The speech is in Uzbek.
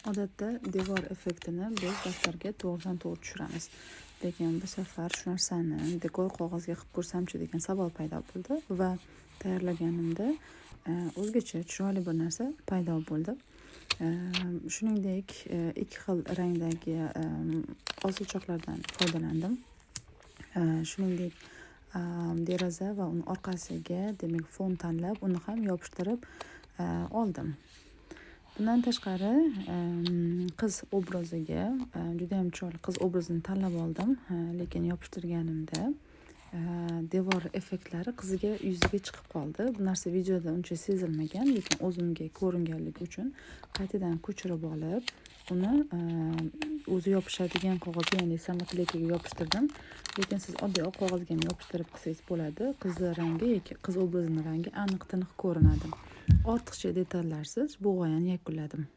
Odatda devor effektini biz daftarga to'g'ridan to'g'ri tushiramiz. Lekin bu safar shu narsani dekor qog'ozga qilib ko'rsamchi degan savol paydo bo'ldi va tayyorlaganimda o'zgacha chiroyli bir narsa paydo bo'ldi. Shuningdek, ikki xil rangdagi osilchoqlardan foydalandim. Shuningdek, deraza va uni orqasiga, demak, fon tanlab, uni ham yopishtirib oldim. Bundan tashqari, qiz obraziga judayam chiroyli qiz obrazini tanlab oldim, lekin yopishtirganimda devor effektlari qizga yuziga chiqib qoldi. Bu narsa videoda uncha sezilmagan, lekin o'zimga ko'ringanligi uchun qaytadan ko'chirib olib, uni o'zi yopishadigan qog'ozga, ya'ni самоклейка ga yopishtirdim. Lekin siz oddiy oq qog'ozga ham yopishtirib qilsangiz bo'ladi. Qizni rangi yoki qiz obrazining rangi aniq tiniq ko'rinadi. Ortiqcha detallarsiz bu g'oyani yakunladim.